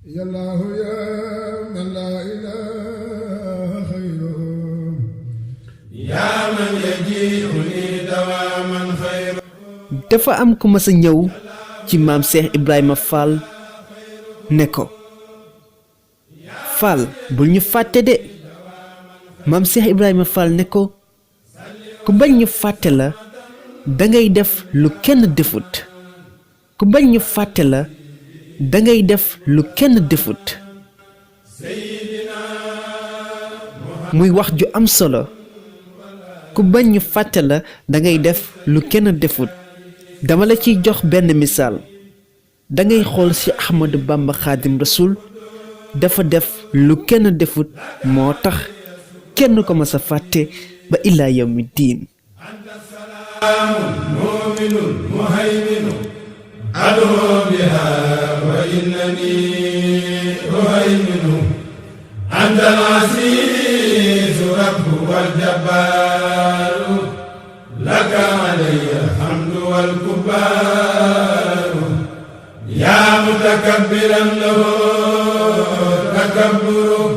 يا الله يا من لا إله خيره يا من يجيئني دواما خيره. dafa am ku mas a ñëw ci maam Cheikh Ibrahima Fall ne ko Fall bul ñu fàtte de. maam Cheikh Ibrahima Fall ne ko ku bañ ñu fàtte la dangay def lu kenn defut. ku bañ ñu fàtte la dangay def lu kenn defut. muy wax ju am solo. ku bañ ñu fàtte la dangay def lu kenn defut. dama la ciy jox benn misaal. dangay xool ci Ahmadu Bamba Xaadim Rasul dafa def lu kenn defut moo tax kenn ko mas a fàtte ba illaa yawmi diin. أدعو بها وإنني أهيمن أنت العزيز رب والجبار لك علي الحمد والكبار يا متكبرا له تكبر